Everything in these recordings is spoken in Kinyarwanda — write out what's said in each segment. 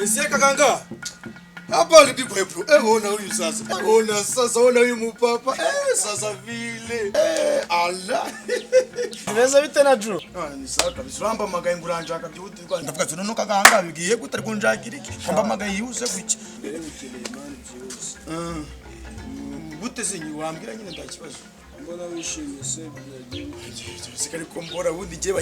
Mesia Kaganga. Hapa ndipo hapo. Eh, ona huyu sasa. Eh, ona sasa, ona huyu mupapa. Eh, sasa vile. Eh, ala. Bimeze bite na Drew? Ah, ni sawa kabisa. Urambamagaye ngo uranshaka byihutirwa. Ndavuga ati noneho Kaganga bigiye gute, ariko nshakira iki? Ko mbamagaye yihuse guki? Mbere ukeneye man byihuse. Gute se wambwira nyine, nta kibazo. Mbona wishimye se, byagiye bite? Sika ariko mbora ubundi igihe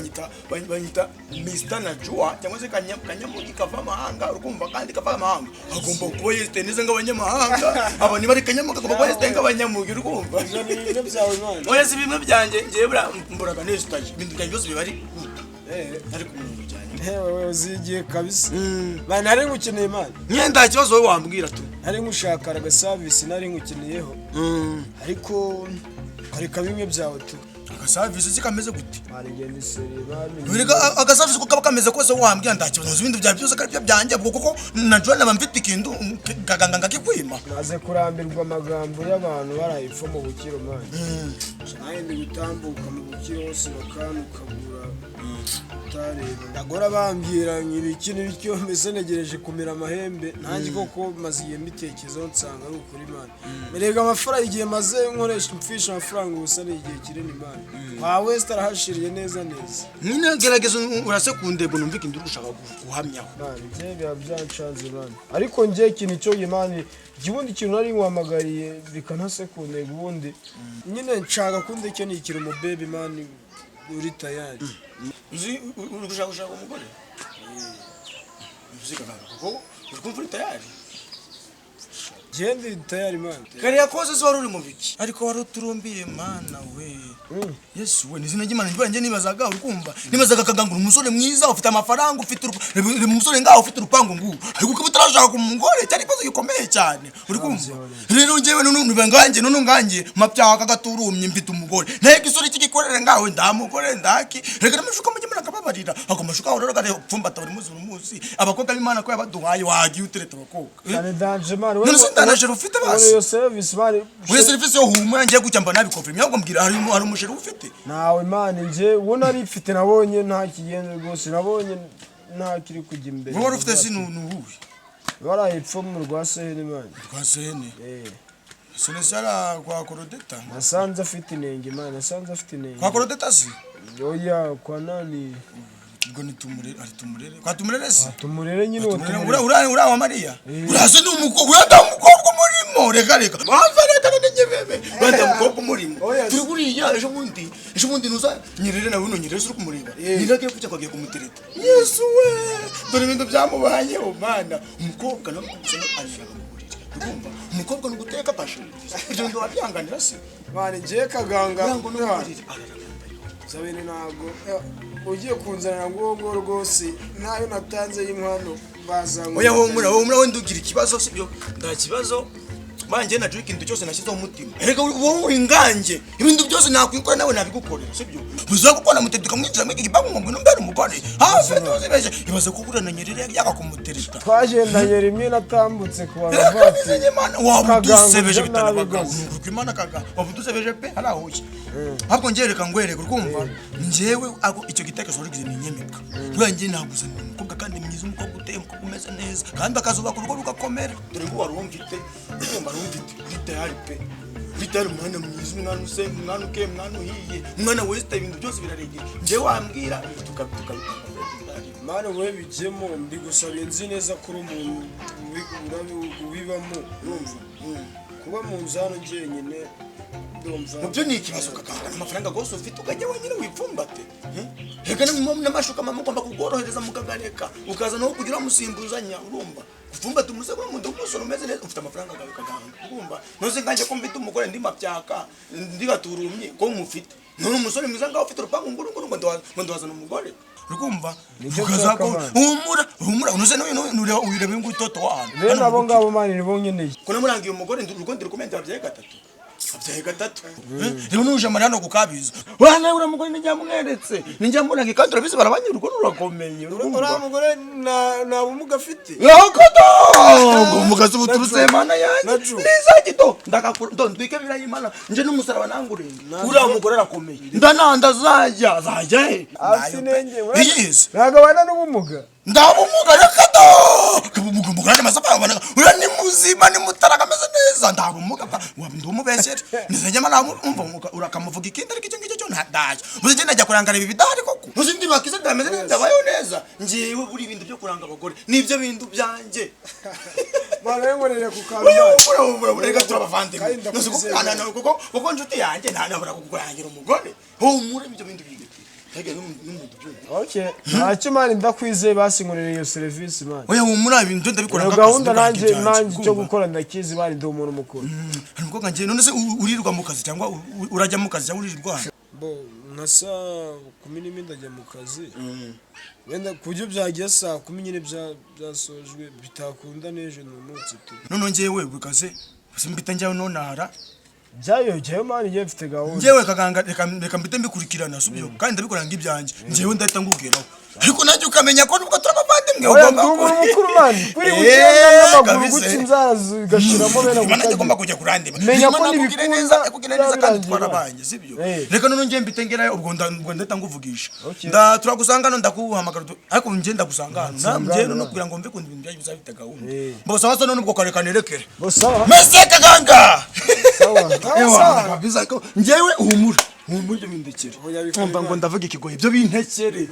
banyita Mr. Najua cyangwa se Kanyamugi kava amahanga, urukumva, kandi kava amahanga agomba kuba yesite neza nk'abanyamahanga. Aba niba ari Kanyamugi, agomba kuba yesite nk'abanyamugi, urukumva. Ibyo ni bimwe byawe man. Oya, si bimwe byanjye. Ngewe buriya mburaga nesitaye, ibintu byanjye byose biba ari ariko mu byanjye. Wewe uzigiye kabisa. Man, nari ngukeneye man. Nyine nta kibazo, wowe wambwira tu. Nari ngushaka agaservice, nari ngukeneyeho. Ariko kareka bimwe byawe tu. Agaservice se kameze gute? Marigenda iseri bamenye. Wereka agaservice ko kaba kameze kose wambwira, nta kibazo. Ibintu byawe byose ko ari byo byanjye, ubwo kuko Najua naba mfite ikintu Kaganga ngakikwima. Maze kurambirwa amagambo y'abantu barayipfa mu bukiro man. Nanjye ndi gutambuka mu bukiro hose bakanukabura utareba. Ndagora bambwira ngo ibiki n'ibiki, mbese ntegereje kumera amahembe. Nanjye koko maze igihe mbitekerezaho, nsanga ari ukuri man. Erega amafaranga, igihe maze nkoresha mfisha amafaranga ubusa ni igihe kinini man. Kwa West arahashiriye neza neza. Nyine gerageza urase ku ndego, numve ikintu uri gushaka guhamyaho. Man, njye biba byancanze man. Ariko njye ikintu cyo man, ubundi ikintu nari nkwamagariye bikanase ku ntego, ubundi nyine nshaka kundeke nikira umubebe man uri tayari. Uzi uri gushaka umugore, uzi Kaganga, kuko uri kumva uri tayari. Njye ndi tayari man. Kariya kose se wari uri mu biki? Ariko wari uturumbiye, mana we. Yesu we, ni izina ry'Imana. Njye nibazaga, uri kumva, nibazaga Kaganga uri umusore mwiza, ufite amafaranga, ufite reba umusore ngaho ufite urupangu ngubu, ariko ukaba utarashaka umugore, cyari ikibazo gikomeye cyane, uri kumva. Rero njyewe none niba nganjye none nganjye mapyaka gaturumye, mfite umugore naye gisore cy'igikorere ngawe, nda mugore ndaki. Reka n'amashuka mujye murakababarira ako mashuka aho rero kare pfumbata buri munsi buri munsi. Abakobwa b'Imana ko yabaduhaye, wagiye utereta abakobwa? Cyane danger man. None se ndanajero ufite basi? Iyo service man. Oya, serivisi yo humura, ngiye gutya mba nabikonfirmye. Ahubwo mbwira, hari umuchéri ufite? Nawe man, njye uwo nari mfite nabonye nta kigenda rwose, nabonye nta kiri kujya imbere. Wowe wari ufite si ni uwuhe? Baraye epfo mu rwa sehene man. Rwa sehene? Eh. Sehene sara kwa Korodeta? Nasanze afite inenge man, nasanze afite inenge. Kwa Korodeta si? Oya, kwa nani? Ubwo ni Tumurere, ari Tumurere, kwa Tumurere si? Tumurere nyine uwo. Tumurere. Tumurere. Ura wa Mariya. Eh. Uraze ni umukobwa, ura nda mukobwa umurimo. Reka reka bava, reka n'ingebebe, ura nda mukobwa umurimo. Oya. Turi kuriya ejo bundi nuza Nyerere nawe, uno Nyerere uri kumureba. Eh. Nyerere agiye kujya kwagiye kumutereta. Yesu we, dore ibintu byamubayeho mana. Umukobwa nawe gusa ariraga mu buriri, urumva, umukobwa ni uguteka pashe, ibyo bintu wabyanganira se? Man, njye Kaganga. Urango no mu buriri arara. Sabine, ntabwo ugiye kunzanira ngo ngo rwose ntayo natanze y'inkwano bazanywa. Oya, humura, humura, wenda ugira ikibazo sibyo, nta kibazo. Banjye na ikintu cyose nashyizeho umutima. Erega wowe uri nganjye, ibintu byose nakwikora nawe nabigukorera, sibyo? Buza gukora mutete ukamwinjira muri iki gipangu ngo ngwino mbere umugore hafi tuzibeje. Ibaze ko ugurana Nyerere yaka kumutereta. Twagendanye rimwe, natambutse ku bantu. Reka Imana, waba Kaganga, udusebeje ibyo bitanabagabo. nabi. Nuko Imana kaga waba udusebeje pe, harahuye. Ahubwo njye reka ngwereke, urumva, njyewe ako icyo gitekerezo wari ugize ni inyemeka. Buriya njye naguzanira umukobwa kandi mwiza, umukobwa uteye, umukobwa umeze neza, kandi akazubaka urugo rugakomera. Dore ngo wari umfite, urumva, wari umfite uri tayari pe, uri tayari, umwana mwiza, umwana usenga, umwana ukeye, umwana uhiye, umwana wesita, ibintu byose biraregeye. Njyewe wambwira tukabipanga. Man, wowe bijyemo, mbigusabye, nzi neza ko uri umuntu ubibamo, urumva, kuba mu nzu hano njyenyine ndumva. Mu byo ni ikibazo kakangana amafaranga rwose ufite, ukajya wenyine wipfumbate. Reka n'amashuka mama ugomba kugorohereza mukagareka, ukaza naho kugira umusimbuzanya, urumva, gupfumbata umusego n'umuntu w'umusore umeze neza ufite amafaranga gawe kaganga, urumva. Ntuzi nkanjye ko mfite umugore, ndi mapyaka, ndi gaturumye, ko mufite none umusore mwiza ngaho ufite urupangu nguru nguru, ngo ndwazana umugore, urumva. Nibyo Ukaza nshaka, ko man. Humura, humura, unuze n'uyu ureba nguyu toto wa hano. Rero Hano abo mu ngabo man nibo nkeneye. Ko namurangiye umugore, urugo ndi rukomeye, abyaye gatatu, abyaye gatatu. Rero nuje amara hano kukabiza uriya uriya mugore nijya mweretse, nijya murangiye, kandi urabizi barabanye, urugo rurakomeye, urumva. Uriya mugore nta bumuga afite. Yakoto umugazi buturutse Mana yanjye. Naju. Niza gito ndakakura ndo ndwike birayimana nje n'umusaraba nangurenge. Uriya mugore arakomeye, ndananda azajya azajya he? Afite inenge. Yes. Ntabwo abana n'ubumuga. Ndabumuga, reka do. muzima ni mutaraga ameze neza, nta bumuga ndumubeshyera nizajya umva urakamuvuga ikindi, ariko icyo ngicyo cyo ntacyo. Muzi njya kurangara ibi bidahari koko, muzi ndi bakize ndameze neza, ndabayeho neza. Njyewe buri bintu byo kuranga abagore nibyo bintu byanjye. Barenkorere ku kantu. Reka turabavandimwe kuko inshuti yanjye ntanabura kukurangira umugore. Humura ibyo bintu bigete. Okay, ntacyo mani, ndakwizeye, basinkorera iyo serivisi mani. Oya humura, ibintu ndabikora. Iyo gahunda nanjye nanjye icyo gukora ndakizi mani, ndi umuntu mukuru. Hari umukobwa njye. None se urirwa mu kazi cyangwa urajya mu kazi cyangwa uririrwa hano? Bo nka saa 11 ndajya mu kazi, wenda ku buryo byagiye saa 10 nyine byasojwe, bitakunda n'ejo ni umunsi tu. None njyewe bikaze mbita njyawe nonara. Byayogeye mani, njye mfite gahunda. Njyewe kaganga reka mbite mbikurikirana, sibyo? Kandi ndabikora ng'ibyanjye, njyewe ndahita ngugeraho, ariko nanjye ukamenya ko nubwo turi abavandimwe ugomba kuba mukuru mani, kuri ugenda n'amaguru guca inzara zigashiramo bene. Gutagira ugomba kujya kurandeba. Menya ko nibikunda neza, kugira neza kandi twarabanye, sibyo? Reka none njye mbite ngerayo, ubwo ndahita nguvugisha, nda turagusanga hano, ndakuhamagara, ariko njye ndagusanga hano njye no kugira ngo mve kundi ibintu byanyu bizabita gahunda. Mbo sawa sawa, none ubwo kareka nerekere. Bo sawa. Mese kaganga. Sawa. Ewa kabisa ko njyewe humura humura, ibyo bindekere. Umva ngo ndavuga ikigoyi, ibyo bintekere.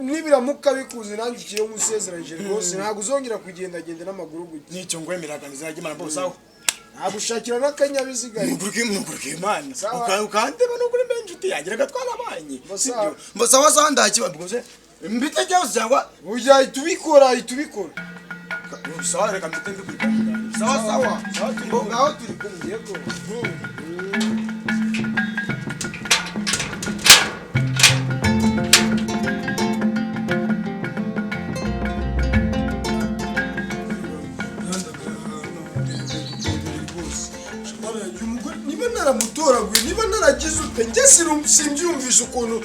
Nibiramuka bikuze nanjye ikiriho nkusezeranyije rwose, ntabwo uzongera kugendagenda n'amaguru gutya. Nicyo ngwemeraga nizajya Imana bose aho. Nagushakira n'akanyabiziga. Nukuri Imana ukandeba nukuri mbe inshuti yanjye, reka twarabanye, sibyo? Mbo sawa sawa, ndakiba mbikoze mbite cyangwa cyangwa ujya ahita ubikora, ahita ubikora. Sawa, reka mbite mbikurikirana. Sawa sawa, mbo ngaho turi kumwe. Yego. Niba naramutoraguye, niba naragize ute, njye simbyumvisha ukuntu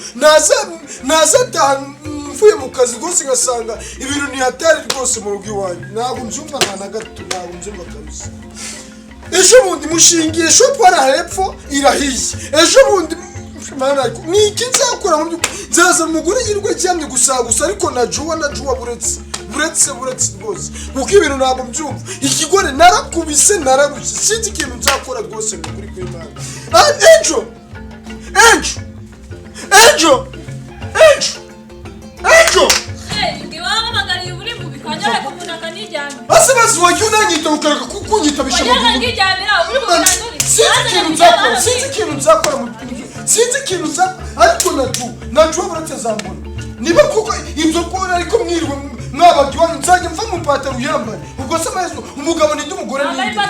nazataha mvuye mu kazi rwose ngasanga ibintu ntihatari rwose mu rugo iwanjye. Ntabwo mbyumva nta na gato, ntabwo mbyumva kabisa. Ejo bundi mushingiye shopu hariya hepfo irahiye, ejo bundi ni iki nzakora mu by'ukuri? Nzaza umugore yirirwa aryamye gusa gusa, ariko na juwa na juwa, buretse buretse buretse rwose, kuko ibintu ntabwo mbyumva. Ikigore narakubise, nararushye, sinzi ikintu nzakora rwose mu kuri kw'Imana. Ejo ejo ejo ejo ejo ase basi wajya unanyita ukareka kunyitabisha amaguru. Sinzi ikintu nzakora, sinzi ikintu nzakora, sinzi ikintu nzakora, ariko najuwa buretse zambona niba kuko ibyo kubona, ariko mwiriwe mwabaga iwanyu nzajya mva mu ipataro uyambare. Ubwo se amaherezo umugabo ninde, umugore ninde?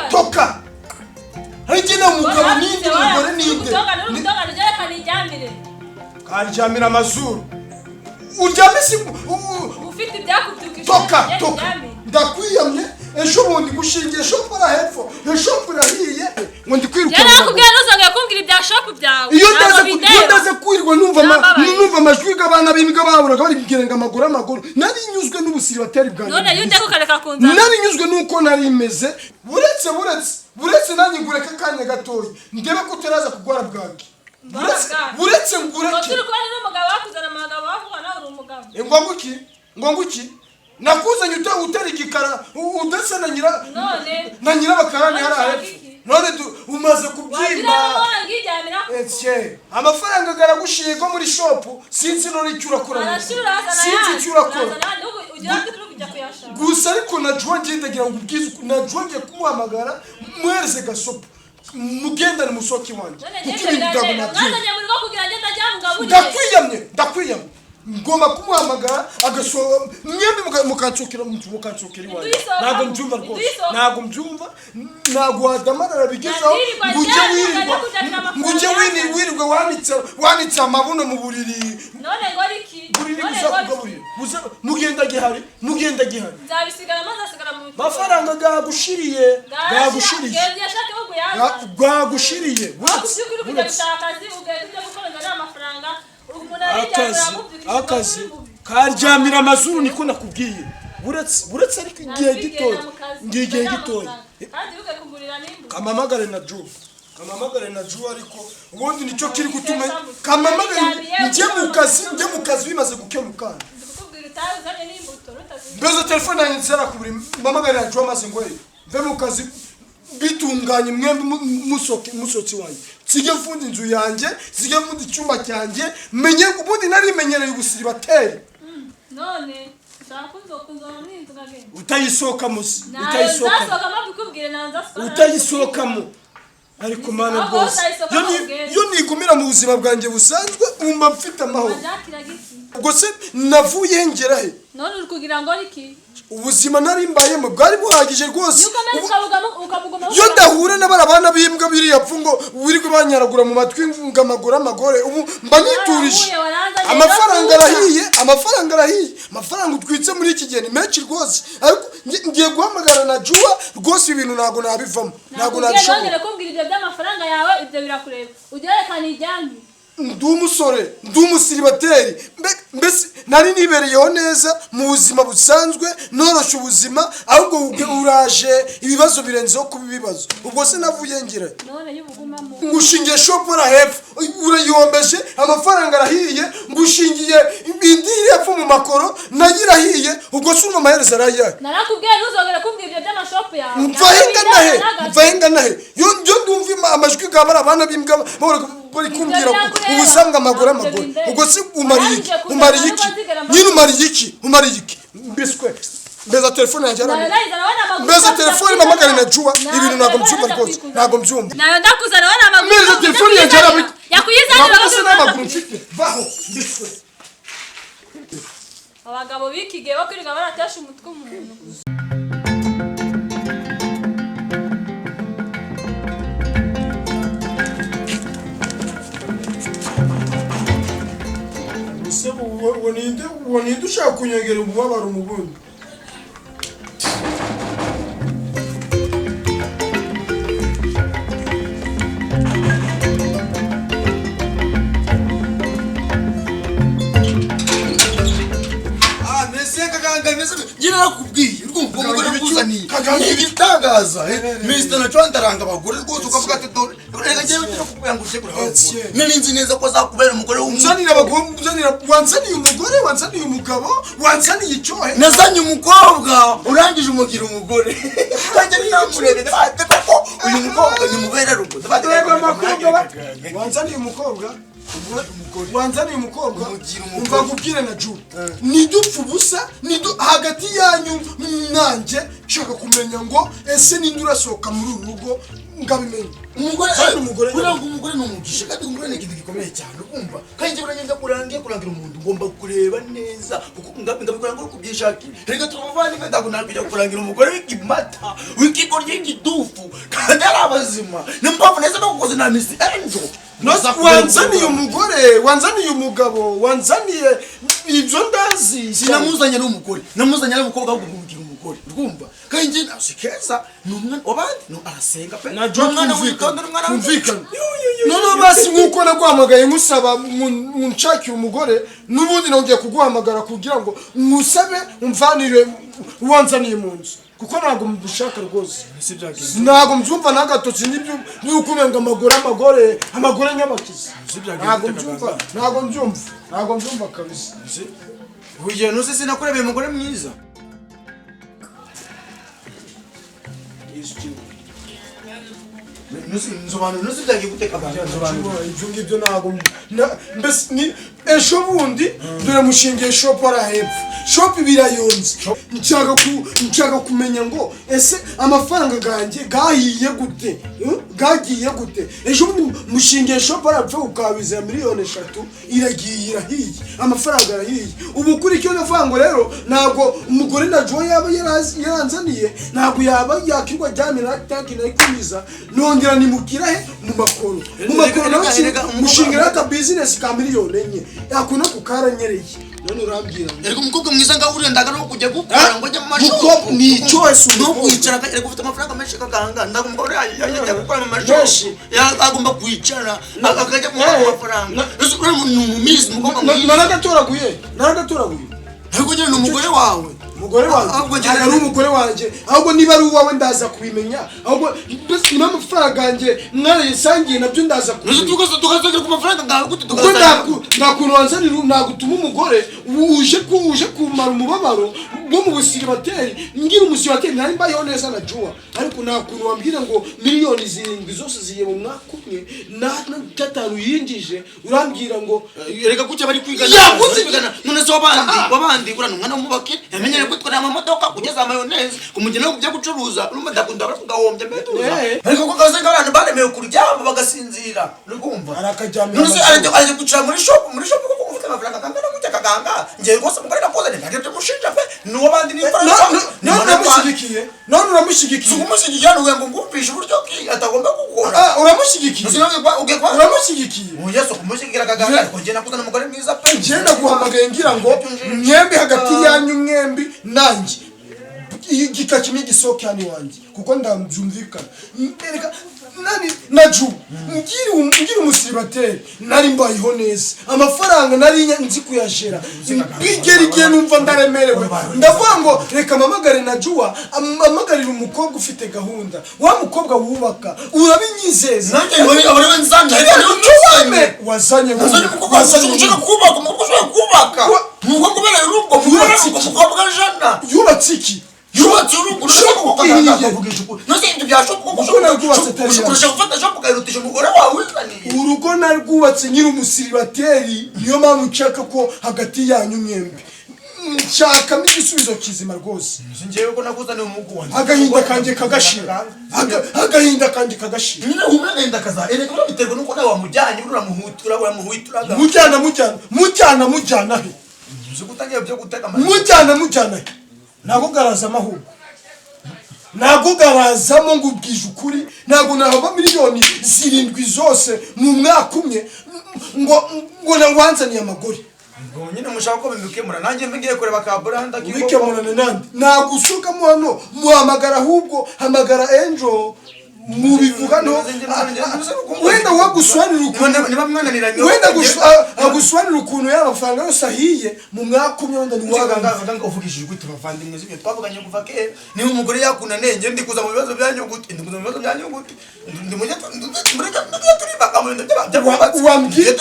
Toka hari igihe nawe umugabo ninde, umugore ninde? Karyamira amazuru uryame si ufite ibyakubyukije. Toka toka, ndakwiyamye. Ejo bundi gushingiye shopu ara hepfo, iyo shopu irahiye ngo ndi kwiruka. Yarakubwiye ntuzongere kumbwira ibya shopu byawe. Iyo ndaze kwirwa numva amajwi y'abana b'imbwa baburaga bari kugira amaguru amaguru, nari nyuzwe n'ubusiribateri bwanjye. None iyo ujya kukareka kunzana. Nari nyuzwe nuko nari meze. Buretse buretse buretse nanjye ngureka akanya gatoya ndebe ko utaraza kugwara bwanjye. Buretse ngureke. Turi kubana n'umugabo wakuzana amagabo wavuga nawe uri umugabo. Ngo nguki? Ngo nguki? Nakuzanye utari igikara udasa na nyira na nyirabakarani hari hepfo. None umaze kubyimba. Amafaranga garagushiye ko muri shopu, sinzi none icyo urakora. Sinzi icyo urakora. Gusa ariko najuwa ngiye ndagira ngo ubwize, najuwa ngiye kumuhamagara muhereze gasopo. Mugendane musoki wanjye. Kuko ibintu ntabwo nabyumva. Ndakwiyamye, ndakwiyamye. Ngomba kumuhamagara agasohoka mwembi mukansukira mukansukira iwanjye. Ntabwo mbyumva rwose, ntabwo mbyumva, ntabwo wadamarara bigezaho ngo ujye wirirwa, ngo ujye wirirwa wanitse amabuno mu buriri. None ngo iki? Buriri gusa kugaburira mugenda gihari, mugenda gihari. Nzabisigara maze asigara mu bikorwa. Amafaranga gagushiriye, gagushiriye, gagushiriye. Akazi karyamira amazuru niko nakubwiye. Buretse buretse ariko igihe gitoya, igihe gitoya. Kamamagare na Ju, kamamagare na Ju, ariko ubundi nicyo kiri gutuma kamamagare njye mu kazi, njye mu kazi bimaze gukemuka. Mbezo telefone yanjye nzara kuburi mamagare na Ju amaze ngo Mve mu kazi bitunganye, mwembi musoke, musohotse iwanjye, nsige mfunze inzu yanjye, nsige mfunze icyumba cyanjye. Menye ubundi narimenyereye ubusiribateri. None ushaka kunzona n'inzu nkagenda? Utayisohokamo se? Nayo Utayisohokamo. nzasohokamo, mbikubwire, nayo nzasohokamo. Utayisohokamo, ariko Mana, Ahubwo rwose utayisohokamo iyo ugende. Iyo nigumira mu buzima bwanjye busanzwe, wumva mfite amahoro. Wajakiraga iki? Ubwo se navuye ngera he? None uri kugira ngo iki? Ubuzima nari mbayemo bwari buhagije rwose. Iyo ukomeza ukabugumamo. Iyo ndahura n'abari abana b'imbwa biriya pfu ngo wirirwe banyaragura mu matwi ngo amaguru amagore, ubu mba niturije. Warahuye, waranzanye, Amafaranga rero arahiye, amafaranga arahiye, amafaranga utwitse muri iki gihe ni menshi rwose. Ariko ngiye guhamagara na Juwa rwose, ibintu ntabwo nabivamo, ntabwo Nakubwiye nabishobora. ntongere kumbwira ibyo by'amafaranga yawe, ibyo birakureba. Ujye werekana ijyanyu. Ndi umusore, ndi umusiribateri. Mbese nari nibereyeho neza mu buzima busanzwe, noroshe ubuzima, ahubwo uraje ibibazo birenzeho kuba ibibazo. Ubwo se navuye ngira None y'ubugumamo. Ngushingiye shop hepfo, urayihombeje, amafaranga arahiye. Ngushingiye indi iri hepfo mu makoro, nayo irahiye. Ubwo se urumva amaherezo arayahe? Narakubwiye ntuzongere kumbwira ibyo by'amashopu yawe. Mva he ngana he? Mva he ngana he? Yo ndumva amajwi ga bari abana b'imbwa bahora bari kumbwira ngo birakureba. ubusanga amaguru Ntabwo amaguru. bindeba. Ubwo se umariye iki? Warangije kuzana Umariye nubwo iki nzigera mbona. nyine? Umariye iki? Umariye iki? Mbiswe mbeza telefone yanjye Nayo yaraniye. ndayizana, wowe amaguru Mbeza ushaka telefone, kuyizana. mpamagare na Juwa. Nayo Ibintu ntabwo telefone mbyumva ndajya rwose. kuyikuzana. Ntabwo mbyumva. Nayo ndakuzana, wowe amaguru Mbeza ushaka telefone yanjye kuyizanira. yaraniye. Yakuyizanira. Ntabwo se Bakuyizanira. n'amaguru mfite? Vaho, mbiswe. Abagabo b'iki gihe bo kwirirwa baratesha umutwe umuntu. Ese uwo ninde ushaka kunyongera umubabaro mu bundi? Ah, mese Kaganga, mese njye narakubwiye, urumva umugore Kaganga nkuzaniye Kaganga ni igitangaza. Mr. Nacho ndaranga abagore rwose, ukavuga ati dore reka njyewe ngira kukubwira ngo uje kureba Etienne. nari nzi neza ko azakubera umugore w'umuntu. Nzanira abagore, nzanira, wanzaniye umugore, wanzaniye umugabo, wanzaniye icyohe. Nazanye umukobwa, urangije umugira umugore, kandi namurebe ndabate koko uyu mukobwa ni mubera rugo. Ndabate. Yego, amakobwa wanzaniye umukobwa, wanzaniye umukobwa. Umugira umugore. Umva nkubwire na Ju, nidupfa ubusa nidu hagati yanyu nanjye. Nshaka kumenya ngo ese ninde urasohoka muri uru rugo, ngabimenya. Umugore. Kandi umugore. Buriya ngo umugore ni umugisha, kandi umugore ni ikintu gikomeye cyane, ukumva. Kandi njye buriya ngenda kurangiye kurangira umuntu, ngomba kureba neza kuko ngabikora ngo kubyishakira. Reka turabavandimwe, ntabwo nakujya kurangira umugore w'ikimata, w'ikigoryi, w'ikidufu, kandi ari abazima. Niyo mpamvu neza no kukoze na Miss Angel. Wanzaniye umugore, wanzaniye umugabo, wanzaniye ibyo ndazi. Sinamuzanye ari umugore, namuzanye ari umukobwa, ahubwo umugira umugore, urumva. Kandi njye si keza, ni umwana w'abandi, no arasenga pe. Na Ni John, umwana twumvikane. witonda, ni umwana. Twumvikane. Noneho basi nk'uko naguhamagaye nkusaba munshakire umugore, n'ubundi nongeye kuguhamagara kugira ngo nkusabe umvanire uwanzaniye mu nzu, kuko ntabwo mbishaka rwose, ntabwo mbyumva na gato. Sinibyo nuko umenga amagore, amagore, amagore nyabakizi. Ntabwo mbyumva, ntabwo mbyumva, ntabwo mbyumva kabisa. Huye nuzi sinakurebeye umugore mwiza. Nuzi nzobanura, nuzi byagiye guteka abantu, nzobanura. Ibyo ngibyo ntabwo mbese ni ejo bundi dore mushingiye shop ara hepfo, shop birayonze. Nshaka kumenya ngo ese amafaranga ganjye gahiye gute? Gagiye gute? Ejo bundi mushingiye shop ara hepfo, ukabizira miliyoni 3 iragiye, irahiye, amafaranga arahiye. Ubu kuri icyo ndavuga ngo rero ntabwo umugore na Joe yaba yaranzaniye, ntabwo yaba yakirwa ajyamira tanki nari kumiza. Nongera nimukira he? Mu makoro, mu makoro nawe. Reka, reka, Mushingira aka business ka miliyoni 4, yakuna kukaranyereye, none urambwira ngo Erega umukobwa mwiza ngaho urendaga no kujya gukora ngo ajye mu mashuri. Mukobwa ni icyo wese No umukobwa. kwicara, erega ufite amafaranga menshi kaganga, ndaga umugore yajya gukora mu mashuri. Menshi. Agomba kwicara akajya gukora mu mafaranga. Ese uriya ni umumizi, umukobwa mwiza. Naragatoraguye, naragatoraguye. Ariko nyine ni umugore wawe. Umugore wanjye. Ahubwo njye Ntabwo ari umugore wanjye, ahubwo niba ari uwawe ndaza kubimenya. Ahubwo mbese niba amafaranga yanjye mwarayisangiye, nabyo ndaza Nuzi kubimenya. Tugasangira ku mafaranga ngawe gute? Kuko Tugasangira. Nta kuntu wanzanira, nagutuma umugore uje kumara umubabaro. Bwo mu busiribateri, ngira umusiribateri, ntari mbayeho neza na Juwa, ariko nta kuntu wambwira ngo miliyoni 7 zose zigiye mu mwaka umwe, na gatanu yinjije, urambwira ngo Reka kuki bari kwigana? Yaguze- Bari kwigana. None se wabandi urana umwana w'umubakire yamenyere kwitwara amamodoka kugeza mayonnaise kumugena no kujya gucuruza, urumva ndakunda barakugahombya mbetuza. Ariko ko kazi k'abantu baremewe kuryama bagasinzira, uri kumva? Arakaryamira None se amazuru. Arajya kwicara muri shop kuko ufite amafaranga kangana gutya, kaganga njye rwose umugore nakuzanye ntabwo ibyo mushinja pe, ni uw'abandi n'imfura. None uramushyigikiye? None uramushyigikiye? Umushyigikira ni ngo ngumvishe uburyo ki atagomba gukora. Ah, uramushyigikiye? Ugiye Uramushyigikiye? Yesu kumushyigikira kaganga, ariko njye nakuzana umugore mwiza pe. Njye naguhamagaye ngira ngo mwembi, hagati yanyu mwembi nanjye, igika kimwe gisohoke hano iwanjye, kuko ndabyumvikana. Reka nani na Ju ngira umusiribateri, nari mbayeho neza, amafaranga nari nzi kuyajera, bigera igihe numva ndaremerewe, ndavuga ngo reka mpamagare na Juwa, mpamagarire umukobwa ufite gahunda, wa mukobwa wubaka, urabinyizeza. Nanjye ngo ariwe nzanye, ariko ariwe nzanye. Wazanye? Wazanye umukobwa ushaka kubaka, umukobwa ushaka kubaka, umukobwa ubereye urugo, Yubatse iki? umukobwa jana. Yubatse iki? Yubatse urugo. Shop ihiye. Nose ibyo bya shop kuko Kuko narwubatse atari yanjye. Ushobora gufata shop ukayirutisha umugore wawe wizaniye. Urugo narwubatse nyiri umusiribateri, niyo mpamvu nshaka ko hagati yanyu mwembi nshakamo igisubizo kizima rwose. Njyewe ko nakuzaniye umugu wanjye. Agahinda kanjye kagashira. Agahinda kanjye kagashira. Nyine humura, agahinda kaza erega buriya biterwa nuko nawe wamujyanye, uramuhutura, uramuhwituraga. Mujyana, mujyana, mujyana, mujyana he? Uzi gutangira byo gutega Mujyana, mujyana he? Ntabwo garazamo, ahubwo ntabwo garazamo ngo ubwije ukuri, ntabwo nahava miliyoni 7 zose mu mwaka umwe ngo nawanzaniye amagore. Ngo nyine mushaka ko bimukemura, nanjye mbigiye kureba ka buranda. Ubikemurane nande? Ntabwo usukamo hano, muhamagara ahubwo, hamagara Angel mubivuga no wenda wagusobanurira ukuntu Niba mwananiranye wenda agusobanurira ukuntu yaba amafaranga yose ahiye mu mwaka umwe, wenda ntiwabona. Uvugishije gute bavandimwe? Sibyo twavuganye kuva kera? Niba umugore yakunaniye, njye ndi kuza mu bibazo byanyu gute? Ndi kuza mu bibazo byanyu gute? Ndi mujye mureke turibaka mu bintu by'abubatsi. Wambwiye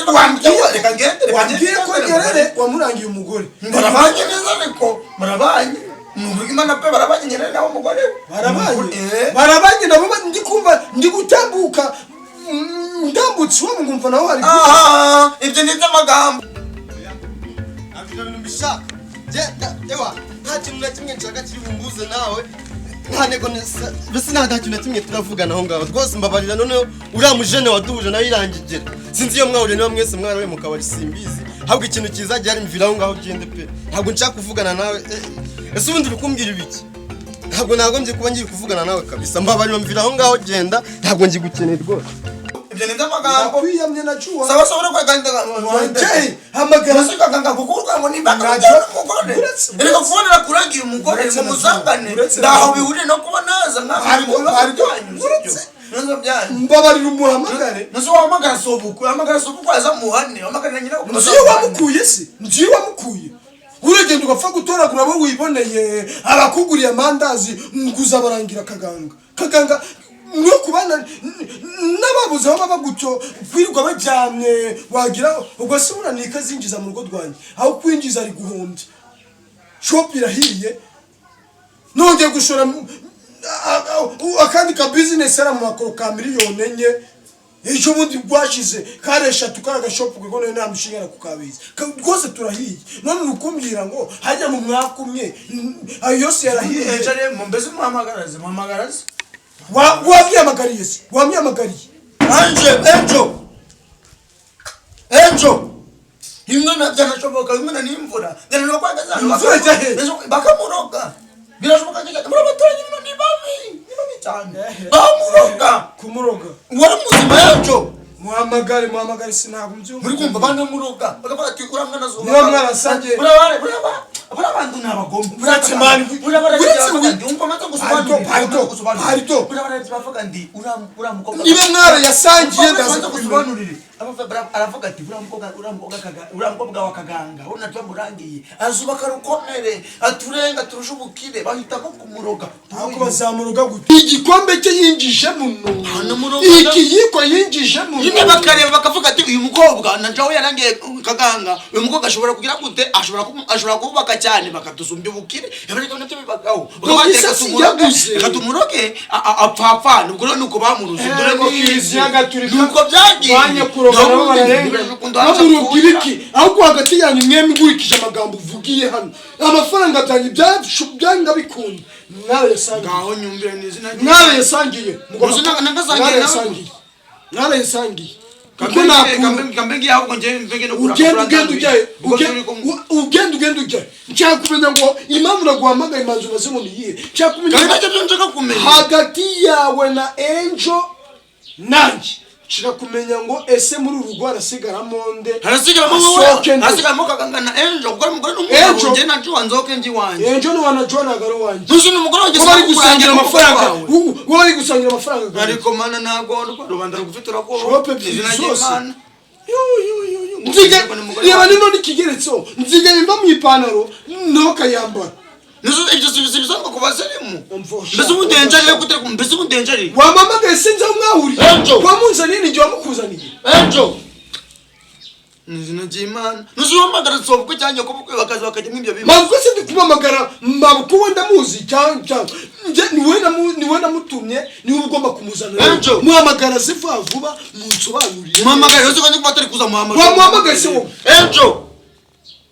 Reka ngende, reka wambwiye ko Nyerere wamurangiye umugore. Barabanye neza, ariko barabanye ni uburyo Imana pe, barabanye Nyerere nawe umugore we. Barabanye. Eh. Barabanye nabo ndi kumva ndi gutambuka, ndambutse iwabo ngumva naho hari Aha, ibyo ni iby'amagambo. Ntabwo ibyo bintu mbishaka. Ewa, nta kintu na kimwe nshaka kiri bumbuze nawe, nta ntego mbese nta kintu na kimwe turavugana aho ngaho rwose. Mbabarira. Noneho uriya mujene waduhuje nawe irangigira, sinzi iyo mwahuriye, niba mwese mwarahuye mu kabari simbizi. Ahubwo ikintu cyiza gihari, mvira aho ngaho ugende pe, ntabwo nshaka kuvugana nawe. Ese ubundi uri kumbwira ibiki? Ntabwo nagombye kuba ngiye kuvugana nawe kabisa. Mbabarira, mvira aho ngaho genda, ntabwo ngigukeneye rwose. Ibyo ni iby'amagambo. Nakwiyamye na Juwa. Sawa sawa, uri Jay, hamagara. Kaganga kuko urwango nimba umugore reka kubonera kurangira umugore ngo muzangane ndaho bihuriye no kuba naza ibibazo byanyu. Mbabarira umuhamagare. Nase wahamagara sobukwe, wahamagara sobukwe aza muhane, wahamagara nyina. Nzi iyo wamukuye se? Nzi iyo wamukuye? Uragenda ugapfa gutoragura abo wiboneye, abakuguriye amandazi, nguza barangira kaganga, kaganga no kubana n'ababuze aho baba gutyo, kwirirwa baryamye, wagira ubwo se buranika zinjiza mu rugo rwanjye, aho kwinjiza ari guhombya. Shop irahiye, nongeye gushora akandi ka business ari mu makoro ka miliyoni 4 ejo bundi rwashize, kare eshatu, kari agashopu kuko nayo nta mushinga nakukabizi. Rwose turahiye, none uri kumbwira ngo hajya mu mwaka umwe, ayo yose yarahiye. Mbese muhamagaraze, muhamagaraze. Wamwihamagariye se? Wamwihamagariye? Anje, Enjo, Enjo, imwana byanashoboka, imwana n'imvura byanashoboka. Imvura ijya he? Bakamuroga, birashoboka cyane. Muri abaturanyi bino ni babi, ni babi cyane, bamuroga. Kumuroga? Wari muzima, Enjo. Muhamagare, muhamagare, sinabwo mbyumva. Muri kumva banamuroga, bakavuga ati uriya mwana azuba. Niba mwarasangiye- Buriya bantu ni abagome. Uretse mani, buriya uretse baragira, umva maze Ariko gusobanurira. Harito. Baravuga ndi uriya mukobwa. Niba mwarayasangiye, ndaza ndaza kubimenya. Gusobanurire. Aravuga ati uriya mukobwa wa Kaganga we natwe murangiye azubaka rukomere aturenga turusha ubukire, bahitamo kumuroga. Ariko bazamuroga gute? Igikombe cye yinjije muno, Hanamuroga. ikiyiko yinjije muno. Nyine bakareba bakavuga ati uyu mukobwa na njaho yarangiye Kaganga, uyu mukobwa ashobora kugira gute, ashobora kubaka cyane bakatusumbya ubukire. Ariko nabyo bibagaho. Dore Reka isasi tumuroge, yaguze. reka tumuroge apfapfana. Ubwo rero nuko bamuruze, dore ko Kiliziya Gatolika nuko byagiye. Banyakuroga nabo bararengana. Bamuroga ibiki? Ahubwo hagati yanyu mwembi, nkurikije amagambo uvugiye hano, amafaranga byanyu byanga bikunda mwarayasangiye. Ngaho nyumvire n'izina rye. Mwarayasangiye. Gusa nagasangiye nawe. Mwarayasangiye, mwarayasangiye, kuko nakuntu Kambe ngiye ahubwo njye mvenge no kura. Ugenda, ugenda ujyayo, ugenda, ugenda ujyayo. Nshaka kumenya ngo impamvu naguhamagaye imanzi umaze ngo niyihe? Nshaka kumenya Kambe nacyo nshaka kumenya. Hagati yawe na Angel nanjye nshaka kumenya ngo ese muri uru rugo harasigaramo nde? Harasigaramo wowe. Asohoke nde? Harasigaramo Kaganga na Angel, kuko ari umugore n'umugabo. Angel. Njye na Joe nzoke nji wanjye. Angel ni wana John, ntabwo ari uwanjye. Ntuzi ni umugore wanjye. Ko bari gusangira amafaranga, wawe. Bo bari gusangira amafaranga gawe. Ariko mana, nagorwa rubanda rugufite uragowe. Shope ebyiri Izina zose. ry'Imana. Yu, yu, yu, yu. Nzige Umugore reba wanjye. nino n'ikigeretseho, nzige mva mu ipantaro nawe ukayambara. Nizo ibyo si ibisanzwe ku basirimu. Umva, Mbese ubu ndenjari gute? Mbese ubu ndenjari? Wamamagaye sinzi aho mwahuriye. Angel. Wamunzaniye ni igihe wamukuzaniye. Angel. Ni izina ry'Imana. Ntuzi uhamagara sobukwe cyangwa nyokobukwe bakaza bakajya muri ibyo bibazo. Mabukwe se ndi kumamagara mabukwe? Wenda muzi cyangwa njye niwe namutumye, niwe ugomba kumuzanira. Angel. Muhamagara se vuba vuba munsobanurire. Muhamagare uzi ko ndi kuba atari kuza muhamagara. Wamuhamagaye se wowe? Angel.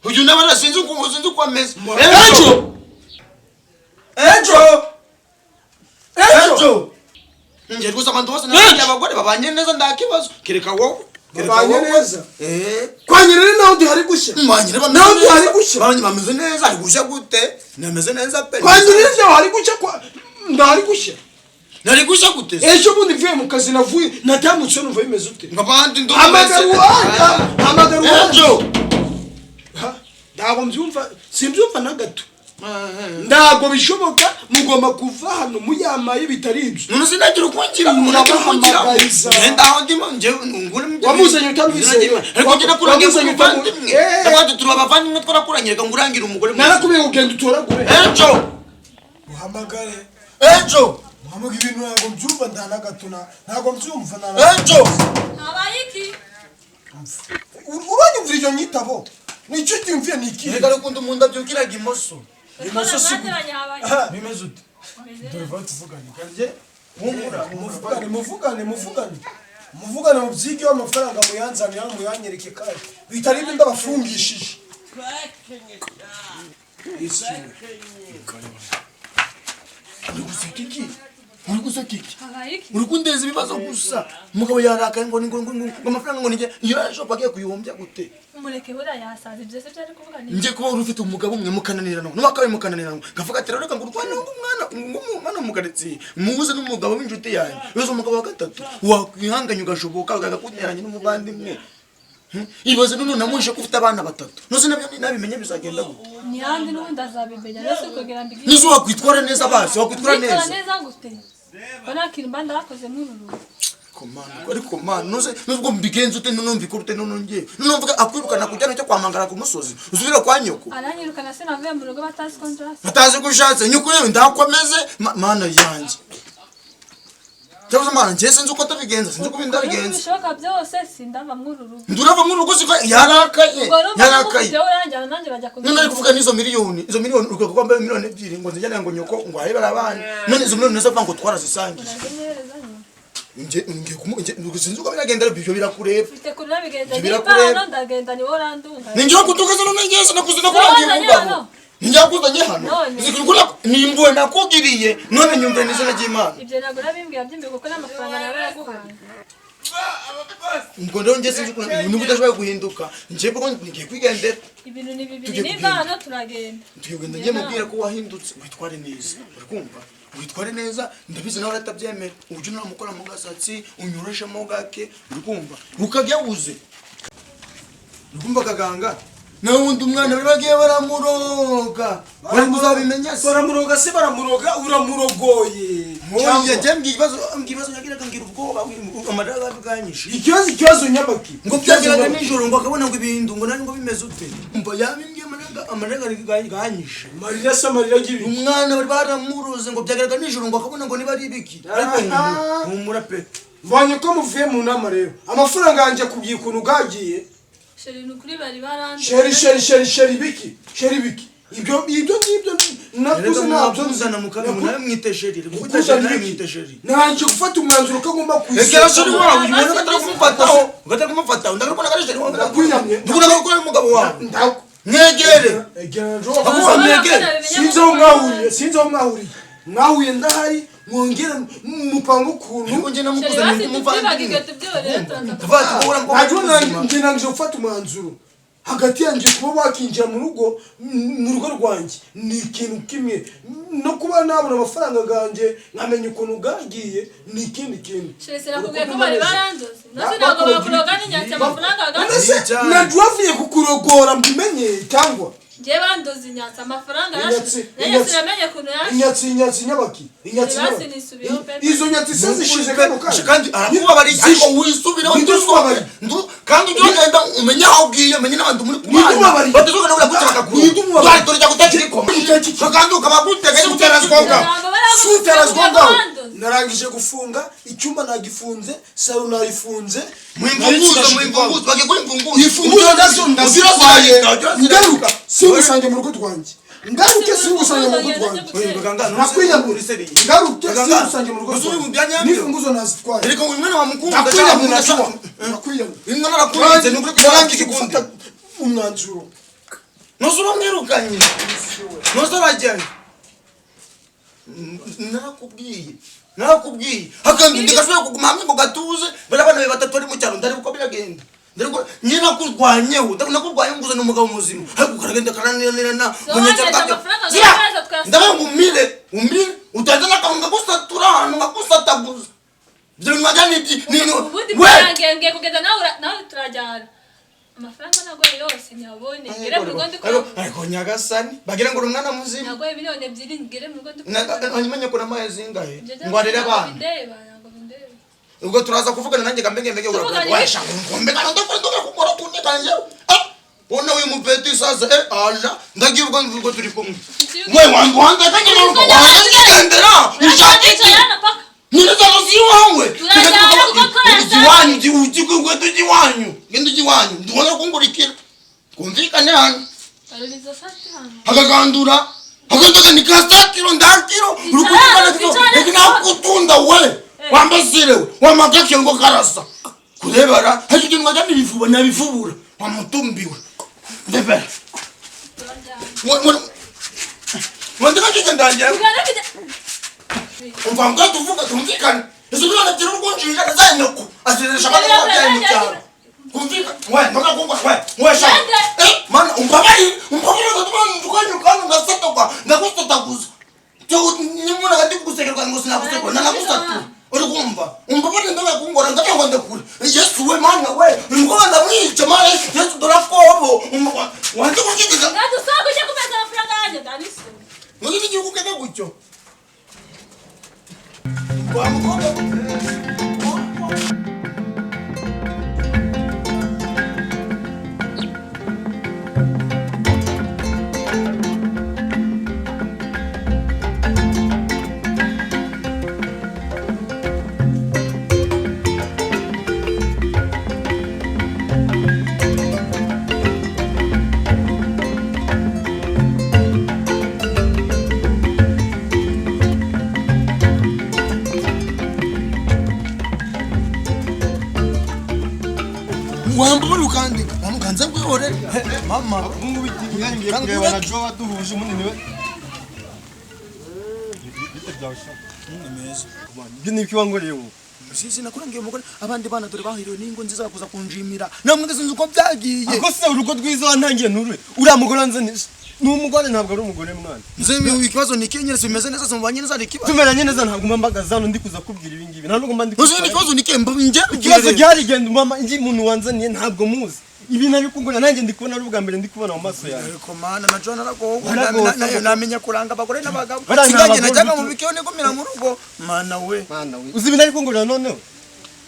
Uyu nawe sinzi uko ameze. Angel! Angel! Angel! Angel. Njye rwose abantu bose nabonye abagore babanye neza, nta kibazo. Kereka wowe. Kereka Babanye wowe. neza? Eh. Kwa nyirere naho ndihari gushya. Mwanyire bameze Naho ndihari neza. gushya. Babanye bameze neza, ari gushya gute? Nameze neza pe. Kwa nyirere naho hari gushya, kwa ndahari gushya. Nari gushya gute se? Ejo bundi mvuye mu kazi, navuye natambutse, numva bimeze ute? Ngo abandi ndo. Hamagara uwanjye, hamagara uwanjye. Angel. Ha, ntabwo mbyumva, simbyumva na gato, ntabwo bishoboka. Mugomba kuva hano muyamaye, bitari ibyo None sinagira uko ngira, umuntu agira uko ngira. Ndabahamagariza. Ngenda aho ndimo njye ngure mu. Wamuzanye utamwizeye. Ariko njye nakurangiye Wamuzanye umuvandimwe. Eh. Ndavuga turi abavandimwe twarakuranye, reka ngurangire umugore mwiza. Narakubwiye ngo ugenda utoragure. Angel. Muhamagare. Angel. Muhamagare, ibintu ntabwo mbyumva nda na gato, ntabwo mbyumva na. Angel. Habaye iki? Uranyumvira iryo nyitabo nicyo cyumviye ni iki? Reka rukundo umuntu abyukiraga imoso. Imoso si gute? Mwaziranye, habaye Bimeze ute? Dore vuba tuvugane kanjye. Humura, muvugane, muvugane, muvugane, muvugane, mubyigeho. Amafaranga muyanzanire hano muyanyereke, kandi bitari ibyo ndabafungishije. Uri guseka iki? Uri guseka iki? Habaye iki? Uri kundeza ibibazo gusa. Umugabo yarakaye ngo ngo ngo ngo amafaranga ngo nijye iyo yashopa agiye kuyihombya gute? Mureke, buriya yasaza. Ibyo se byari kuvuga ni Njye kuba uri ufite umugabo umwe mukananirana n'uwakabaye mukananirana, ngavuga ati rero reka ngo urwane ng'umwana ng'umwana mu karitsiye muhuze n'umugabo w'inshuti yanjye wese, umugabo wa gatatu wakwihanganye ugashoboka ugakunteranya n'umuvandimwe. Ibaze none unamuhishe ko ufite abana batatu, nose nabyo nabimenye bizagenda gute? Ni handi n'ubundi azabimenya rero, si kugira ngo Nizo wakwitwara neza, basi wakwitwara Nitwara neza. neza gute ko nta kintu mba ndakoze muri uru rugo? Komana, ariko mana, nose nubwo mbigenza ute, none mbikora ute? None ngiye none mvuga akwirukana kujyana cyo kwamangara ku musozi usubira kwa nyoko. Aranyirukana se navuye mu rugo batazi ko nzasa? Batazi ko ushatse nyoko yewe ndakomeze. Mana yanjye, cyangwa se mana njye sinzi uko atabigenza, sinzi uko Ariko ndabigenza. ibishoboka byose sindava muri uru rugo. Ndurava muri urugo siko yarakaye. Ubwo rero Yarakaye. mba uranjyana nanjye bajya None ari kuvuga n'izo miliyoni, izo miliyoni urwego rwambaye miliyoni 2 ngo nzijyane ngo nyoko ngo arebere abana, none izo miliyoni nazo avuga ngo twarazisangiye. Urazimuhereza nyuma. Nge ngiye kumu nge sinzi uko biragenda, ariko ibyo birakureba. Mfite kuri nabigenda. Ibyo Nimba birakureba. hano ndagenda niwo urandunga. Ninjira kutukaza none ngeze nakuze nakurangiye None umugabo. hano. Ninjira kuzanye hano. None. Zikuri nimbuwe nakugiriye, none nyumve n'izina ry'Imana. Ibyo ntabwo urabimbwira by'imbere kuko n'amafaranga nawe yaguhaye. Ubwo rero njye sinzi ukuntu niba udashoboye guhinduka, njye bwo ngiye kwigendera. Ibintu ni bibiri. Tugiye Nimba kugenda. hano turagenda. Tugiye kugenda, njye mubwira ko wahindutse, witware neza, uri kumva? Witware neza, ndabizi nawe aratabyemera. Ujye unamukora mu gasatsi unyureshemo gake, uri kumva? Ukajya wuze, uri kumva Kaganga? Nawe wundi umwana bari bagiye baramuroga, bari muzabimenya se? Baramuroga se? Baramuroga, uramurogoye. Oya, njye mbwiye ibibazo, mbwiye ibibazo yagiraga, ngira ubwoba, amarira aganyishe. Ikibazo nyabaki? Ngo byageraga nijoro ngo akabona ngo ibintu ngo nari ngo bimeze ute, umva yabimbwiye, amarira ganyishe. Amarira se, amarira y'ibi? Umwana bari baramuroze, ngo byageraga nijoro ngo akabona ngo niba ari ibiki, ariko humura pe. Mbonye ko muvuye mu nama rero, amafaranga yanjye akubwiye ukuntu bwagiye. Chéri, ni ukuri bari barandoze. Chéri, chéri, chéri, chéri biki, chéri biki? Ibyo ngibyo nakuze ntabyo nzi. Muzana mu kanwa nawe mwite chéri. Gukuzana nawe ibiki? Mwite chéri. Narangije gufata umwanzuro ko agomba Egera chéri wawe, Basi ubona ko atari kumufataho, ngo atari kumufataho, ndakubona ko ari chéri wawe. Ndakwiyamye. Ndakubona ko ari umugabo wawe. Ndaku Mwegere. Egera njo. Akuba mwegere. Sinzi aho mwahuriye, sinzi aho mwahuriye, mwahuye ndahari, mwongere mupanga ukuntu. Ariko njye Chéri, namukuzaniye basi nk'umuvandimwe. tubyibagirwe, tubyihorere, turaza. Tuvuga ati wowe Ntabwo mukobwa. njye narangije gufata umwanzuro hagati yanjye, kuba wakinjira mu rugo rwanjye ni ikintu kimwe, no kuba nabona amafaranga ganjye nkamenya ukuntu bwagiye ni ikindi kintu. Chéri, sinakubwiye ko bari barandoze? Nasi ntabwo bakuroga n'inyatsi amafaranga hagati. Ese najya wavuye kukurogora mbimenye cyangwa? Njye bandoze inyatsi amafaranga Inyatsi, yashize, nanjye inyatsi. sinamenye ukuntu yashize. Inyatsi, inyatsi nyabaki, inyatsi Basi nyabaki? nisubiyeho pe. Izo nyatsi se zishize kano kanya? Kandi arakubabariye, ariko wisubireho. Ninde ukubabariye? Kandi ujye ugenda umenye aho ugiye, umenye n'abantu muri Ninde ubabariye? Batazogenda buriya gutya bakakuru. Ninde umubabariye? Dore tujya gutekera ikoma. Kandi ukaba gutega ari gutera Sutarazwa ngaho. Sutarazwa ngaho. Bandoze. Narangije gufunga icyumba, nagifunze, salo nayifunze. Mwimfunguzo, mwimfunguzo, bagiye kuri imfunguzo. Imfunguzo nazo ndazitwaye. Ngaruka singusange mu rugo rwanjye, ngaruke singusange mu rugo rwanjye. Nakwiyamura, ngaruke singusange mu rugo rwanjye, n'imfunguzo nazitwaye. Ariko uyu mwana wamukunda. Nakwiyamura, nakwiyamura. Uyu mwana arakunze, ni ukuri. Narangije gufata umwanzuro. Ntuzi uramwirukanye, ntuzi arajyayo. Narakubwiye, narakubwiye, akantu ndigashobora kuguma hamwe ngo gatuze. Bari abana bawe batatu bari mu cyaro, ndari uko biragenda. Ndari ko nyine nakurwanyeho, nakurwanyeho nguzana umugabo muzima, ariko karagenda karananirana. So, wanjye amafaranga ngayaza twayasize. Ndabaye ngo umire, umire utaza n'akantu ngagusatura ahantu ngagusataguza. Ibyo bintu wagira ni Ubundi we byarangiye, ngiye kugenda nawe nawe turajyana. Amafaranga nagoye yose ntiyabone, ngere mu rugo ndi Ariko nyagasani, bagira ngo uri umwana muzima. Nagoye 2 miliyoni, ngere mu rugo ndi Hanyuma nyoko namaye zingahe Ibyo ngo arere ntabwo abana? bindeba, ntabwo bindeba. Ubwo turaza kuvugana nanjye kambenge mbenge. Tuvugana iki? Wesha ngombe kana ndakora ndakora kukora tunye kanje, ah, ona uyu mupeti sasa, eh, ala ndagiye ubwo ubwo turi kumwe. We wangu wangu kanje naruko wangendera ushaka iki? Turajyana paka. Nireza si wawe. Turajyana kuko twarasanze. Iwanyu uji gwe tuji iwanyu, genda uji iwanyu, ndubona kungurikira kumvikane hano. Baruriza sati hano. Akagandura akandoka nikasakiro ndakiro. Twicarane, twicarane. Nakutunda we wambasirewe wamagakengo karasa kurebara hachikintu ngachani bifuba nabifubura wamutumbiwe ndebera. Turajyana. Wandikachike ndanje. Tugana kujya. Umva ngatuvuga tumvikane, isulana tiri kunjinja nazanyoko azireshakanakwabyayi mucyaro kumvika we ndakakungwa we we sha. Eh, mana umbabayi umbabayi ngatuma ngasatokwa ngakusatakuza nimuna ngati kusekerwa ngo sinakusekwa nanakusatura uri kumva. Umbabayi ndakakungora ngatangwa ndakura Yesu we mana we umukobwa ndamwica mana Yesu dorakobo wanze kukigiza. Ngadusaba kujya kumeza amafaranga yanjye ndanisubira. Ngiki igihugu keke gutyo wa mukobwa. Wambura ukandika wamukanze kwihorera mama. Ubu ngubu ngiye kureba na Joe duhuje umunini we. Bite byawe sha? Ni meza. Ibyo ni ibiki wangoreye wowe? Sisi nakurangiye umugore, abandi bana dore bahiriwe n'ingo nziza bakuza kunjimira, namwe sinzi uko byagiye. Ako se urugo rwiza wantangiye nturure, uriya mugore wanzaniye ni umugore, ntabwo ari umugore mwana. Nze ikibazo ni ikihe nyine? Bimeze neza, mubanye neza, ni ikibazo. Tumeranye neza, ntabwo mba mbagaze hano ndi kuza kubwira ibi ngibi, nta nubwo mba ndi Nze ikibazo ni ikihe? Njye Ikibazo gihari, genda mama, ngi umuntu wanzaniye ntabwo muzi. Ibi nabikungura nanjye ndi kubona ari ubwa mbere ndi kubona mu maso yawe. Ariko mana na John aragowe. Waragowe. Namenya kuranga abagore n'abagabo. Bariya ni Singange abagore najyaga mu bitu- bikeo nigumira mu rugo. Mana we. Mana we. Uzi ibintu ari kungurira noneho?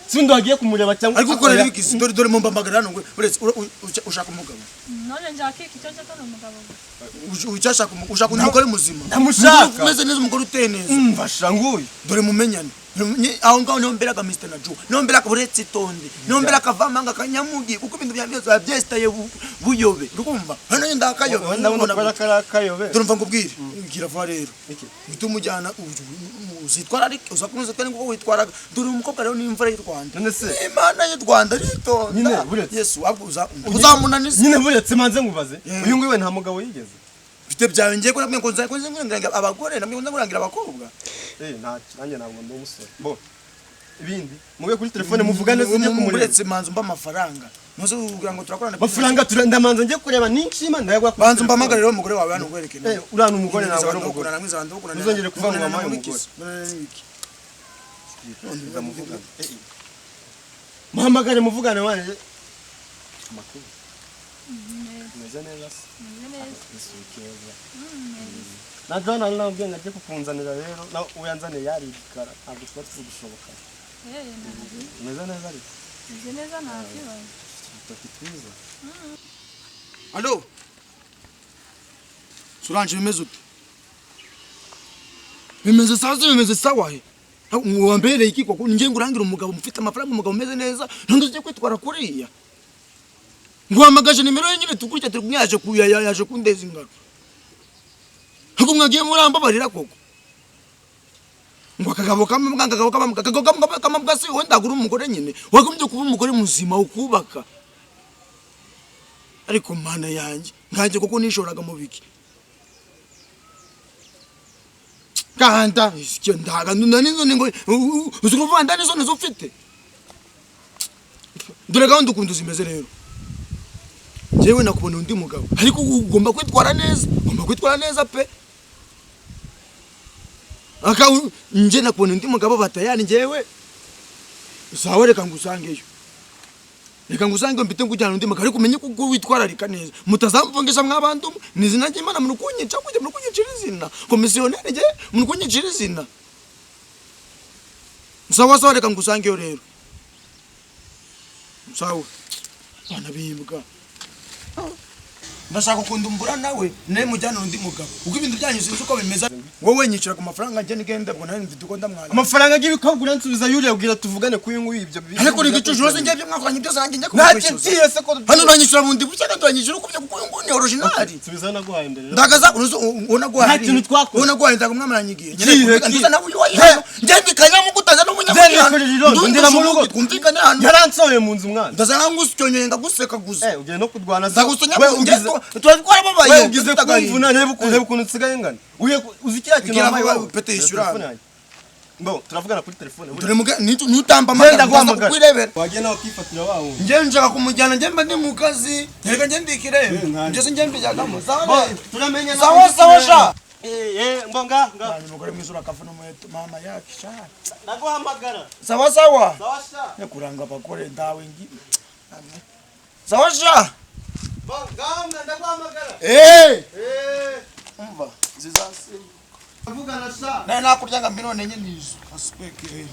Si undi wagiye kumureba cyangwa Ariko ukorera ibiki? Dore dore mumpamagara hano ngo uretse ushaka umugabo. None nshaka iki? Icyo nshaka ni umugabo gusa. Ucyashaka ushaka undi mugore muzima. Ndamushaka. Umugore umeze neza, umugore uteye neza. Mfasha nguyu. Dore mumenyane. Aho ngaho niho mberaga Mr. Naju. Niho mberaga uretse itonde. Niho mberaga kavamanga kanyamugi kuko ibintu bya byose byesitaye buyobe. Urumva? Hano nyenda akayobe. Ndabona ko ari akayobe. Dore mva ngubwire. Gira vuba rero. Iki? Uhite umujyana uzitwara ariko uzakomeza utware nk'uko witwaraga. Dore umukobwa rero ni imvura y'u Rwanda. None se? Imana y'u Rwanda ritonda. Nyine, buretse. Yesu uzamunaniza. Nyine buretse manze nkubaze. Yeah. Uyu nguyu we nta mugabo yigeze. Mfite byawe ngiye ko nabwiye ngo nza kurangira abagore, nabwiye ngo nza kurangira abakobwa. Nta nanjye ntabwo ndi umusore. Bo. Ibindi mube kuri telefone muvugane sinjye kumureba. Uretse manzu mba amafaranga. Muze kugira ngo turakorana. Amafaranga ndamanza njye kureba ninshima ndayagwa kuri Banza telefone. umpamagare rero umugore wawe hano ngwereke. Uriya ni umugore ntabwo ari umugore. Ntuzongere kuvuga ngo wampaye umugore. Ndamuvugana. Muhamagare muvugane wanje. Amakuru. Meze neza se. Meze neza. Isuku. Na John ari nabwiye ngo ajye kukunzanira rero na uyanzaniye yari igikara ntabwo tuba turi gushoboka. Ntabwo. Meze neza ariko. Meze neza nta kibazo. Urutoki twiza. Allo. Solange bimeze ute? Bimeze sawa bimeze sawa he. Wambereye iki koko ngiye ngurangira umugabo mufite amafaranga umugabo umeze neza ntundi ujye kwitwara kuriya. Nguhamagaje nimero ye nyine tukurya turi kumwe yaje kuya yaje kundeza ingano. Ariko mwagiye murambabarira koko. Ngo akagabo kamwe akagabo kamwe akagabo kamwe kamwe si wenda agura umugore nyine wagombye kuba umugore muzima ukubaka. Ariko mana yanjye nkanjye koko nishoraga mu biki. Kanda icyo ndaga nani ngo uzukuvuga ndani zo nizo ufite. Dore gahunda ukuntu zimeze rero. Jewe nakubona undi mugabo ariko ugomba kwitwara neza, ugomba kwitwara neza pe. Aka nje nakubona undi mugabo batayani njewe. Sawa reka ngusangeyo. Reka ngusange mbite ngujyana undi mugabo ariko umenye ko witwararika neza. Mutazamvungisha mwabantu ni izina ry'Imana murukunyica kujya murukunyicira izina. Komisiyoneri je murukunyicira izina. Sawa sawa reka ngusangeyo rero. Sawa. Bana bimbwa. Ndashaka kundumbura nawe naye mujyana undi mugabo. Uko ibintu byanyu sinzi uko bimeze. Wowe nyicira ku mafaranga nje nigende ubwo nawe mfite uko ndamwana. Amafaranga y'ibikabwa uransubiza yuriya ubwira tuvugane kuyu nguyu ibyo. Ariko rigicucu rose ngiye mwakoranye byose nanjye njye Ntacyo ngiye se ko hano uranyishyura bundi bushya kandi uranyishyura uko kuko uyu nguyu ni original. Subiza naguhaye mbere. Ndagaza uruzo ubona guhaye. Nta kintu twakoze. Ubona guhaye ndaga mwamuranyigiye. Kihe, Nduza nawe uyu wayi. Nje ndikanyamugutaza n'umunyamugi. Ndira mu rugo. Twumvikane hano. Yaransohoye mu nzu mwana. Ndaza nkangusyonyoye ngaguseka gusa. Ugiye no kurwana. Ndagusonya We ugize twarababaye. We ugize kumvuna reba ukuntu nsigaye ngana. Uye uzi kiriya kintu Gira wampaye pete yishyura. Bo turavugana kuri telefone. Dore muga nutamba amagara guhamagara. kwirebera. Wagiye nawe ukifatira wa wundi. Nje nshaka kumujyana nje mba ndi mu kazi. Reka nje ndikirebe. Nje sinje mbijyagamo. Sawa. Turamenya Sawa sawa sha. Mbo nga nga. Bani mugore mwiza urakavuna umuheto mama yake sha. Ndaguhamagara. Sawa sawa. Sawa sha. Nyakuranga abagore ndawe ngi. Sawa sha. Bo nga ndaguhamagara. Umva zizasi. Tuvugana sha. Naye nakurya nga miliyoni enye nizo. Asipeke.